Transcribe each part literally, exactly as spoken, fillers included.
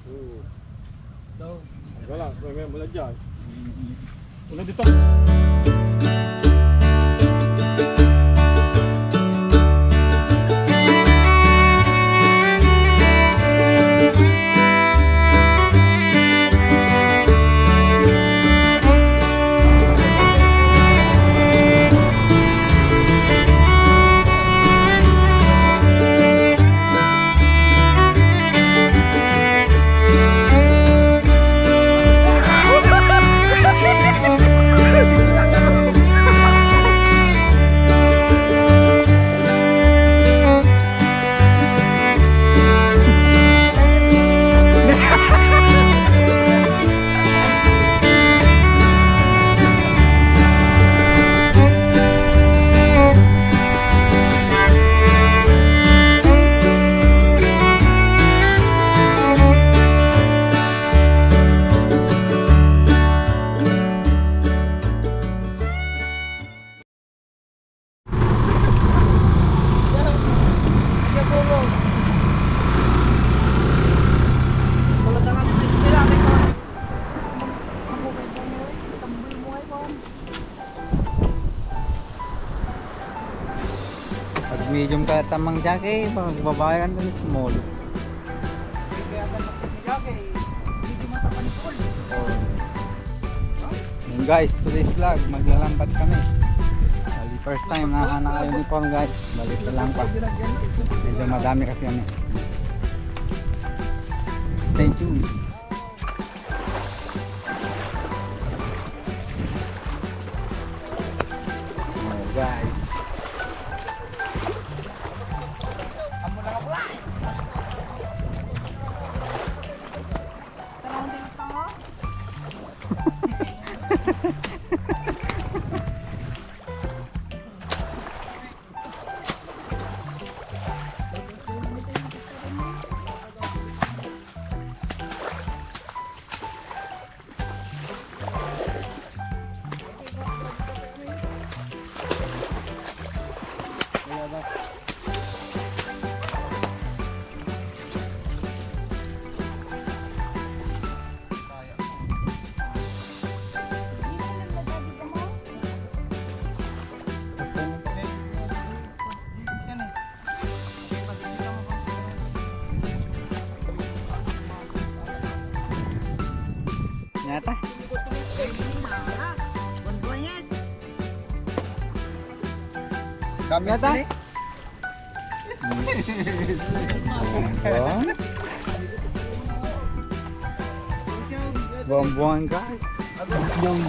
Oo. Daw. Wala, wala, wala dyan. Wala dito. Pag medium ka, tamang jake, pag babae ka, small. Yun guys, today's vlog, maglalambat kami. Bali, first time na naka-uniform guys. Bali, pa lang pa. Medyo madami kasi kami. Stay tuned. Oh, guys. Nyata. Kami Nyata. Tani? Buang-buang, guys. Yung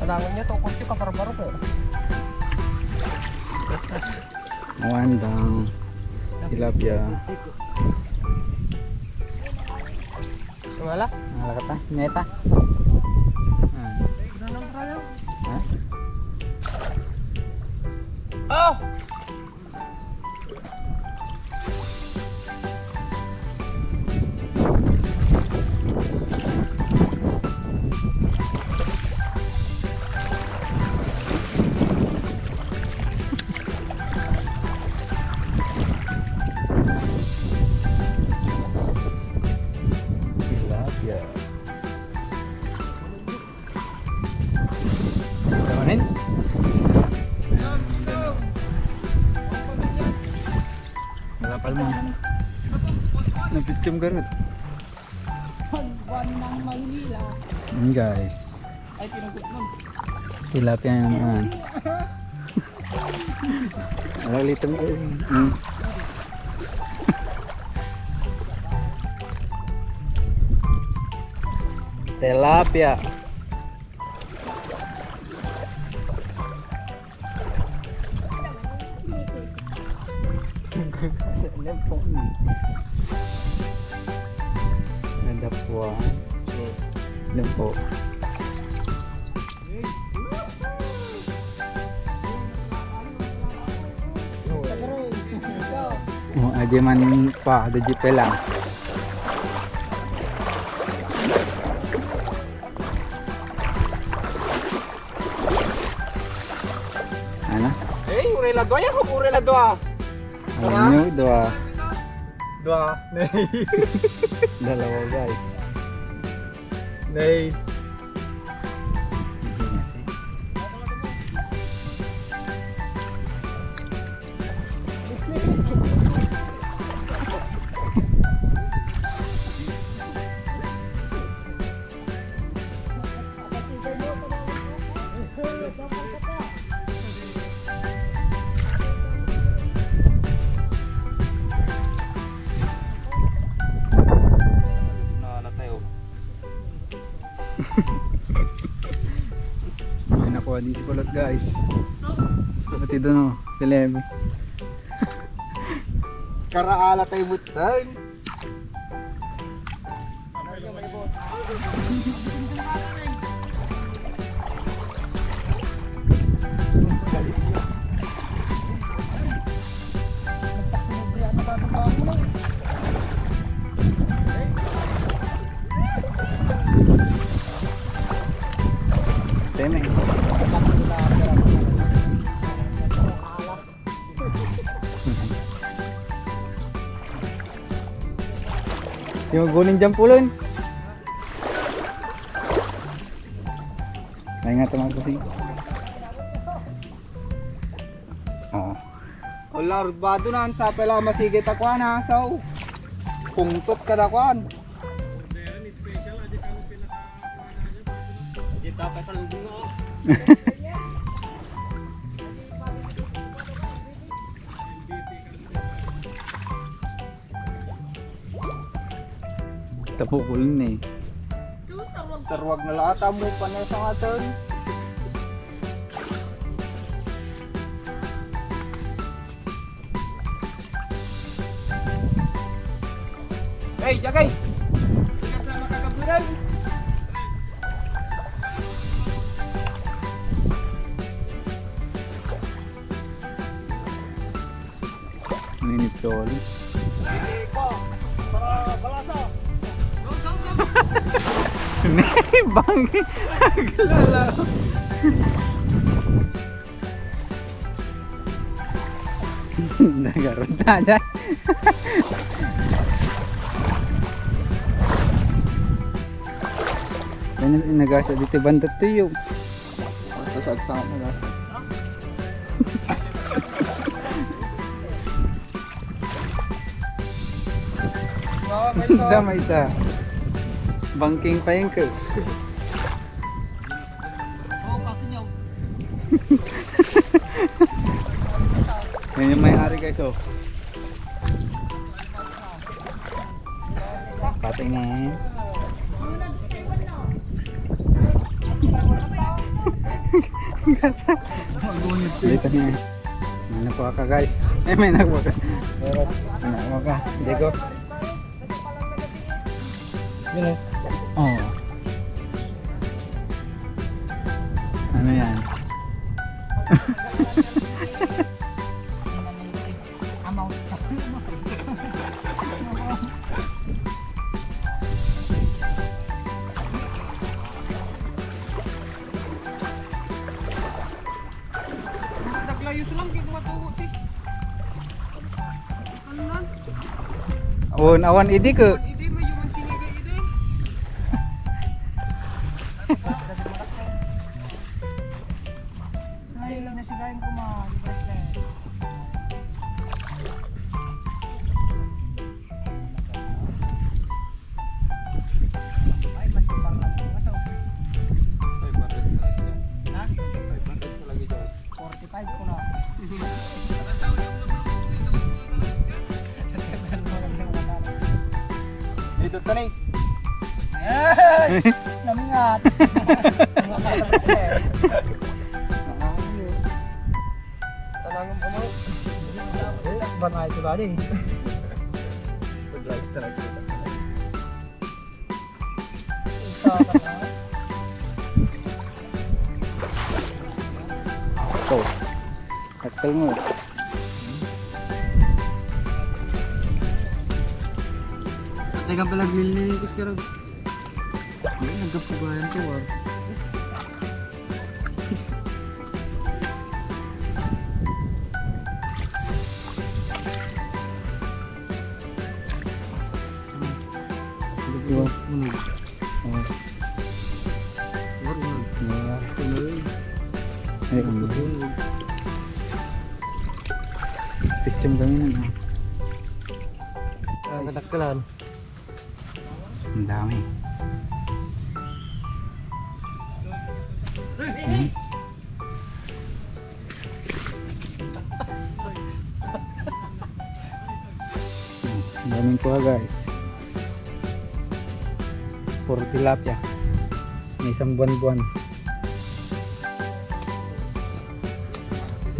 Tanangon niya, tukod siya, kaparbaro ko. Awan daw. Tilapia. Wala? Wala ka ta? Neta? Ah. Ha? Oh! Tilapia. Tamanin? Malapal mo. Nagpistim garut. Pagwan ng Maynila. Yun, guys. Ay, tinusok nun. Tilapia yan, ah. Wala ulit ang, mm. Tilapia. Sa lempo. Nadapuan. Lempo. Oh, ay. Di man pa, di pa lang. Ano? Eh, urela dua, ya, urela dua. Ano nyo, dua? Dua. Dalawa, guys. Nay. May nakuha din si Kulot, guys. Pati doon, oh, si Lem. Karaala tayo butang. Teme. Yung guning jump pulon. Ay nga, tama ko si. Oo. Wala, rubado na, ang sapay lang masigit ako, ana, so, pungtot kada kuan. Di dapat ang bunga. Tapukol na eh. Sarwag na lahat, amo pa na sa atin. Hey, Jagay! Ingat lang makakaburan. Ninit ka ulit. Bang. Nagarod na dyan. Yan ang inagasa dito, bandat tuyo. Basta sa agsama na. Damay ta. Bangking pa yung ko. Oo, kasi niya. Yan yung may-ari, guys, oh. Patingin. Dito na. May nakuha ka, guys. Eh, may nakuha ka. May nakuha ka. Diego. Yun, oh. Oh. Ano yan? Amount. Naglayos lang, di ko matuhot eh. Ano lang? Awan, awan, idi ko. Awan, idi, may human siniga, idi. Ay, nasigayan ko, ma. Ay, matibang ang aso. Five hundred sa lagi. Ha? Five hundred sa lagi daw. Forty-five ko na. Dito, Tony. Ay! Namingat. Tanangan mo, mo. Eh, banay ko gani. Pag-live talaga. Ito. Takal mo. Ikaw pala naglilinis ka ron. Ay, nagkapugayan to, ah. Diba? Ano? Oh. Marunong. Yeah. Tuloy. Ay, ano? Tuloy. Piston kami nun, ah. Ah, katakkalan. Ang dami. Hmm. Ang daming kuha, guys. Puro tilapia. May isang buwan-buwan.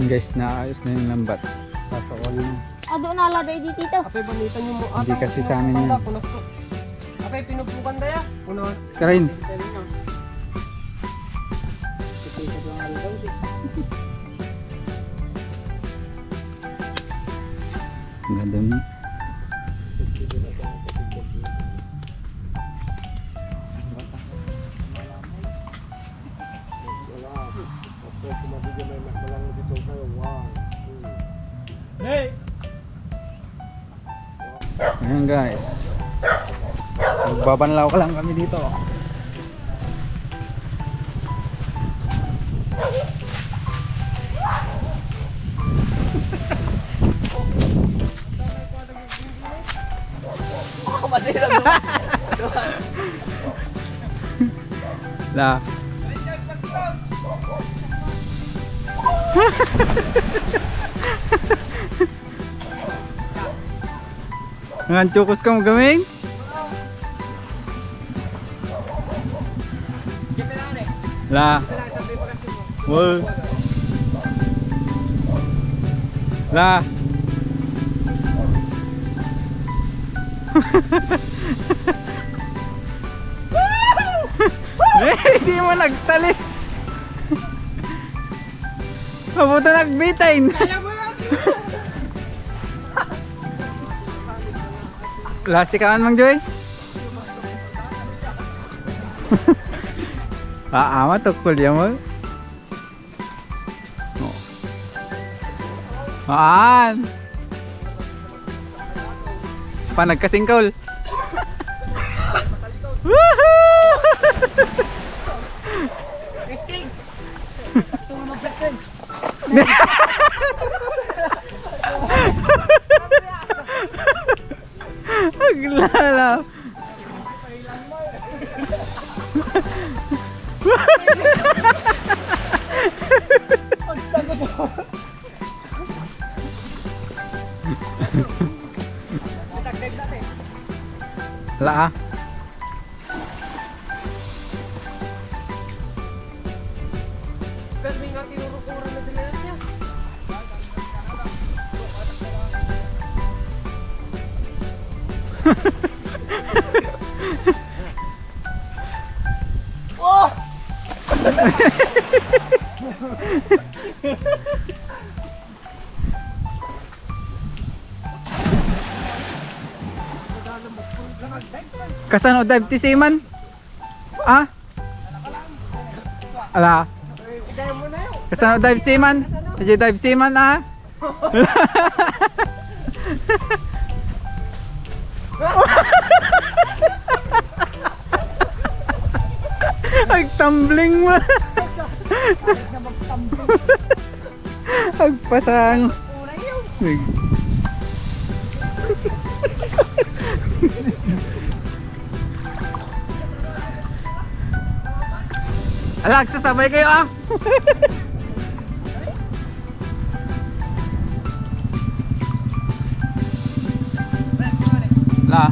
Yun, guys, naayos na yung lambat. Papakuha na. Adu na la day di tito. Apay, balitan niyo mo. Hindi kasi sa amin yan. Apay, pinupukan daya. Puno. Karin. Ang ganda mo. Hey! Ayan, guys. Magbabanlaw ka lang kami dito. La. Ngan chukos ka mo gamin? La. Wow. La. Eh, di mo nagtali. Mabuto nagbitain. Lasi ka man, Mang Joy? Ah, ama, tukol yan mo. Oh. Maan. Panagkasingkol. Woohoo! Testing! Aglala. Wala, ah. Permi nga tinurukura na sila niya. Oh! Kasano dive ti seaman? Ah? Ala. Kasano dive seaman? Dive seaman, ah? Nagtumbling mo. Agpasang. Alag, sasabay kayo, ah. La.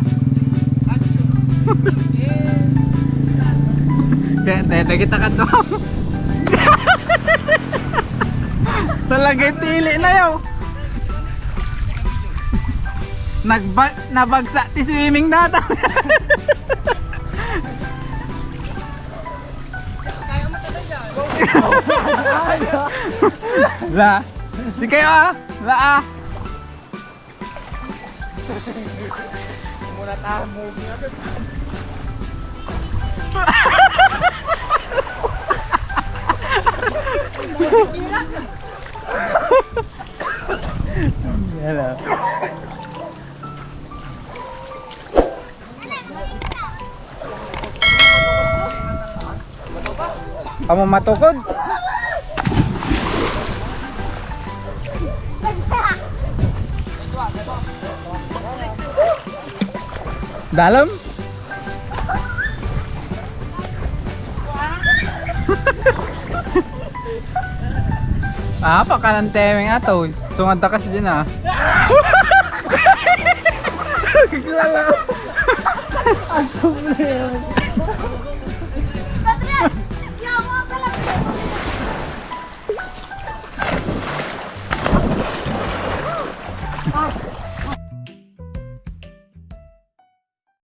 Kaya, kaya kita ka to. Talaga yung pili na yun. Nagba-, nabagsak ti swimming natin. La. Di kayo, ah. La, ah. Hello. Amo matukod. Dalem. Ah, pakanan temeng ato. Sungad ta kasi din, ah. Lala. Ang problema.